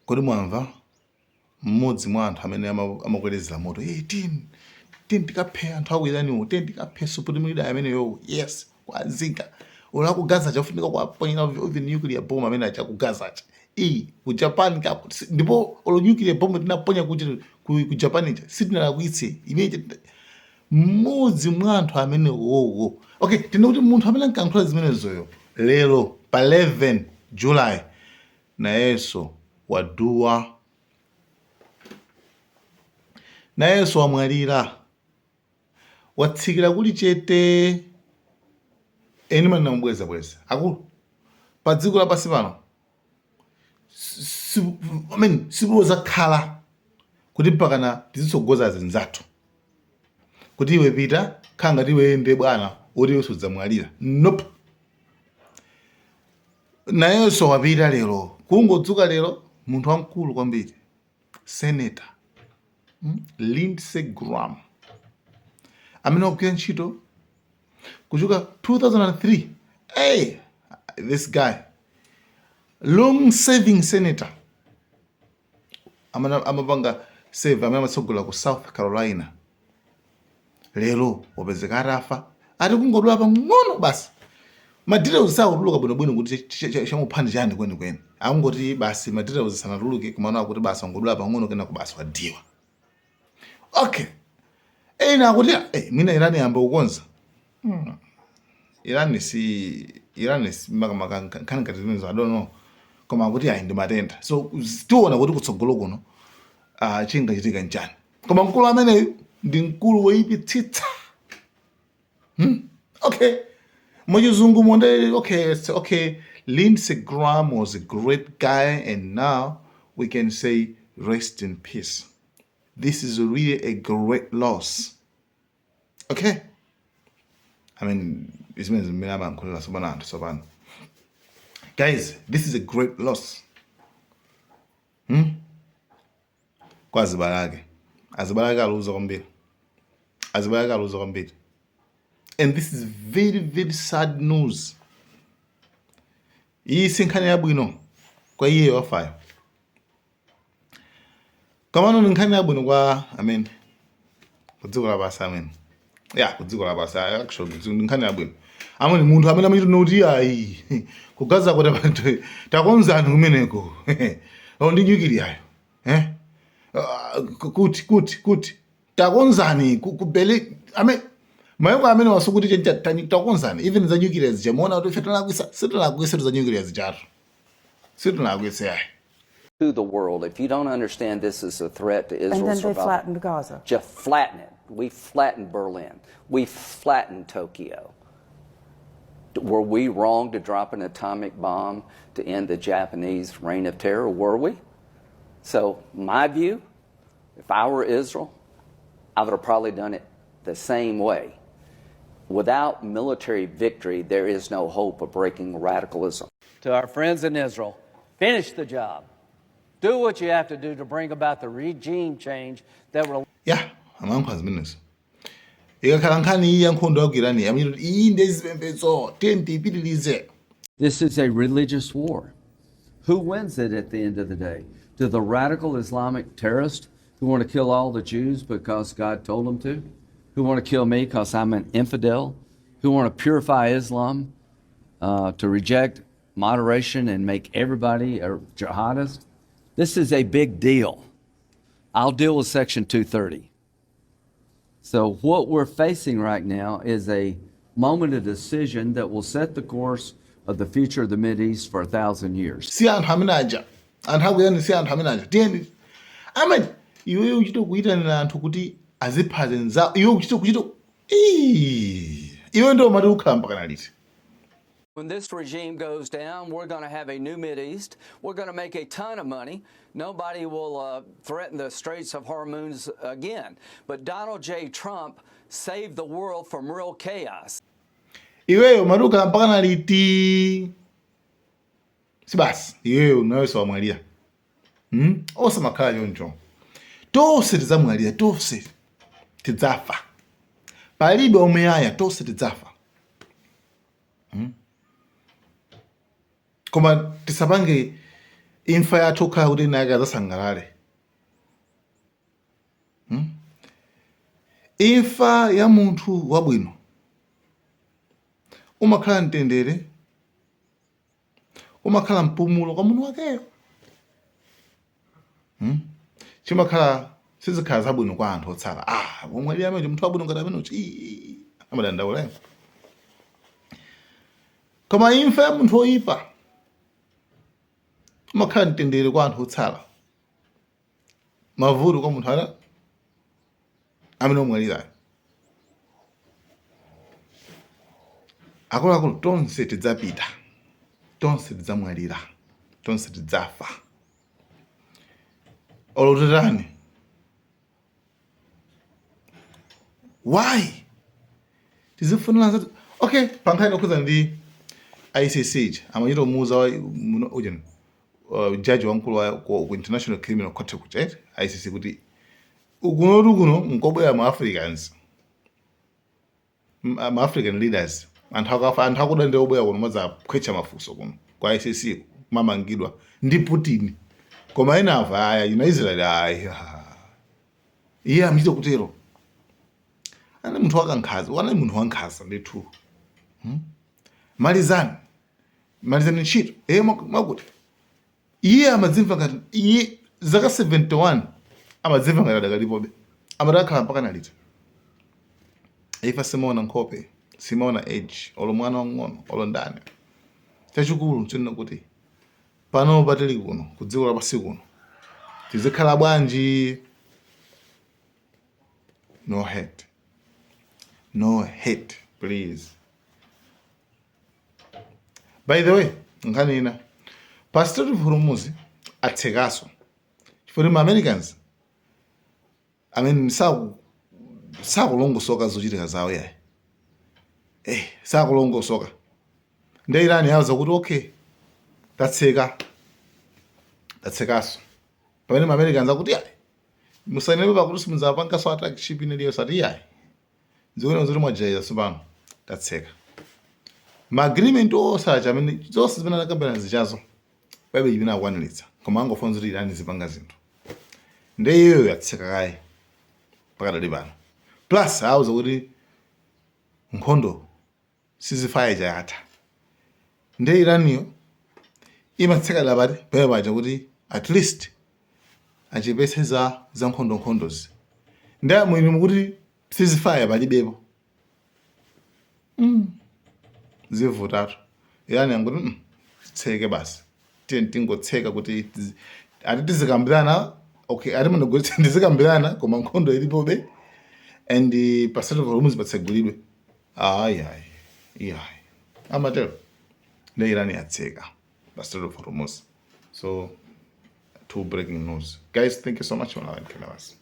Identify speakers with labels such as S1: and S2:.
S1: Kodi mwamva mmodzi mwa anthu amene amakwelezera moto, "Hey, tiyeni, tiyeni tikaphe anthu aku Iraniwo, tiyeni tikaphe supreme leader ameneyo, yes, kwazinga olo aku Gaza chafunika kuwaponyera even nuclear bomb amene acha ku Gaza cha iyi ku Japan ka." Ndipo olo nuclear bomb tinaponya ku Japan ija sitinalakwitse imene. Mmodzi mwa anthu amene wowo, okay, tine kuti munthu amene ankayankhula zimenezoyo lero pa 11 July nayenso waduwa, nayenso wamwalira, watsikira kuli chete. Eni manena mubwezabweza, akulu, pa dziko lapansi pano I mean, sipozakhala kuti mpakana tizitsogoza azinzathu kuti iwe pita, khala ngati iwe nde bwana woti iwe sudzamwalira. Nope. Nayenso wapita lero, kungodzuka lero, munthu wamkulu kwambiri, Senator Lindsey Graham, amene wagwira ntchito kuchoka 2003. Hey, this guy, long serving senator, amene amapanga serve, amene amatsogola ku South Carolina, lero wapezeka atafa, ati kungodwala pang'ono basi. Ma details sakutuluka bwinobwino kuti chamupha ndi chani kwenikweni. Akungoti basi, ma details sanatuluke, komano akuti basi wangodwala pang'ono, kenako basi wadiwa. Okay, ena akuti mwina Iran yamba kukonza. Iran si, Iran si makamaka nkhani ngati zimenezo, I don't know, koma akuti ayi, ndi matenda. So tiona kuti kutsogolo kuno chingachitika nchani. Koma mkulu ameneyu ndi mkulu woyipitsitsa. Okay, muchizungu monde, okay, so, okay, Lindsey Graham was a great guy and now we can say rest in peace. This is really a great loss. Okay, I mean, zimene zimene amayankhulira tsopano anthu tsopano. Guys, this is a great loss, Kwa azibale ake, azibale ake aluza kwambiri, azibale ake aluza kwambiri, and this is very very sad news. Iyi si nkhani yabwino kwa iye wafayo, komano ni nkhani yabwino kwa amene ku dziko lapansi, amene ya ku dziko lapansi. Actually, ndi nkhani yabwino amene munthu amene amachita kuti ayi, ku Gaza kuti takonzani kumeneko ndi nyukiliyayo, eh? Kuti takonzani ku Berlin, ame mayiko amene wasukuti takonzani even za nuclear zija, muona kuti ife tinalakwisa, sitinalakwise za nuclear zijatu, sitinalakwise ayi.
S2: To the world. If you don't understand this is a threat to
S3: And
S2: Israel's
S3: then they
S2: survival,
S3: flattened Gaza.
S2: Just flatten it. We flattened Berlin. We flattened Tokyo. Were we wrong to drop an atomic bomb to end the Japanese reign of terror? Were we? So, my view, if I were Israel, I would have probably done it the same way. Without military victory, there is no hope of breaking radicalism.
S4: To our friends in Israel, finish the job. Do what you have to do to bring about the regime change that will
S1: Ya, amayankhula zimenezo. Ikakhala nkhani iyi ya nkhondo ya ku Irani, amachita kuti iyi ndi zipembedzo, tiye tiyipitirize.
S4: This is a religious war. Who wins it at the end of the day? Do the radical Islamic terrorists who want to kill all the Jews because God told them to? Who want to kill me because I'm an infidel? Who want to purify Islam, to reject moderation and make everybody a jihadist? This is a big deal. I'll deal with Section 230. So, what we're facing right now is a moment of decision that will set the course of the future of the Mideast for 1,000 years.
S1: Si anthu amene aja, anthu aku Irani si anthu amene aja. Tiyeni amene iweyo uchite kuyitanira anthu kuti azipha zenzawo, iwe uchite Ii, iwe ndio umati ukhala mpaka liti?
S4: When this regime goes down, we're going to have a new Mideast. We're going to make a ton of money. Nobody will threaten the Straits of Hormuz again. But Donald J. Trump saved the world from real chaos.
S1: Iweyo umati ukhala mpaka liti? Si basi, iweyo nawenso wamwalira, Osamakhala choncho. Tonse tidzamwalira, tonse tidzafa, palibe omuyaya, tonse tidzafa, Koma tisapange Imfa yathu kukhala kuti ena ake adzasangalale. Imfa ya munthu wabwino umakhala mtendere, umakhala mpumulo kwa munthu wakeyo. Chimakhala sizikhala zabwino kwa anthu otsala. Ah, omwe amene munthu wabwino ngati amene uchi amadandaula. Koma imfa ya munthu woyipa umakhala mtendere kwa anthu otsala, mavuto kwa munthu ana amene omwalirayo. Akuluakulu, tonse tidzapita, tonse tidzamwalira, tonse tidzafa. Olo titani, why tizifunira zati? Okay, pankhani yokhudzana ndi ICC ija, amachita umuuza ujeni jaji wamkulu wa ku International Criminal Court kuja, right? ICC, kuti ukunotu kuno nkobwera mu Africans, ma African leaders, anthu akafa, anthu akuda ndi obwera kuno madzakhwecha mafunso kuno kwa ICC, kumamangidwa ndi Putin. Koma ena ava aya ina Israel aya, iye amachita kutero. Ana munthu wakankhaza, wana munthu wankhaza ndithu. Malizani, malizani ntchito. Iye mwakuti iye amadzimva ngati iye zaka 71, amadzimva ngati adakalipobe, amati akhala mpaka nalita. Imfa simaona nkhope, simaona age, olo mwana wang'ono, olo ndani. Chachikulu nchonena kuti pano patili kuno ku dziko lapansi kuno tizikhala bwanji? No hate, no hate, please. By the way, nkhani ina, pa Strait of Hormuz atsekaso chifukwa ma Americans amene sakulongosoka zochitika zawo yayi, sakulongosoka. Ndi Iran yauza kuti okay, tatseka, tatsekaso, pamene ma Americans akuti yayi, musanenepe pakuti simudzapangaso attack ship ine iliyonse. Ati yayi, zikuoneka zoti mwajaira tsopano, tatseka. Ma agreement onse aja amene zonse zimene anakambirana zichazo, palibe chimene akwaniritsa, koma angofuna kuti Iran zipanga zinthu. Ndi iyoyo yatseka kaye pakadali pano. Plus auza kuti nkhondo ceasefire yatha. Ndi Iraniyo imatseka dapati pamene paja kuti at least achepetse za nkhondo nkhondozi. Ndi mwini mukuti ceasefire palibepo, zivutatu. Iran yanguti tseke basi, tiye tingotseka kuti ati tizikambirana. Okay, ati munagulitsa, tizikambirana, koma nkhondo ilipobe and pa Strait of Hormuz patsegulidwe. Ayi, ayi, iyayi, amatero. Ndi Iran yatseka pa Strait of Hormuz. So two breaking news, guys. Thank you so much. Malawi Cameras.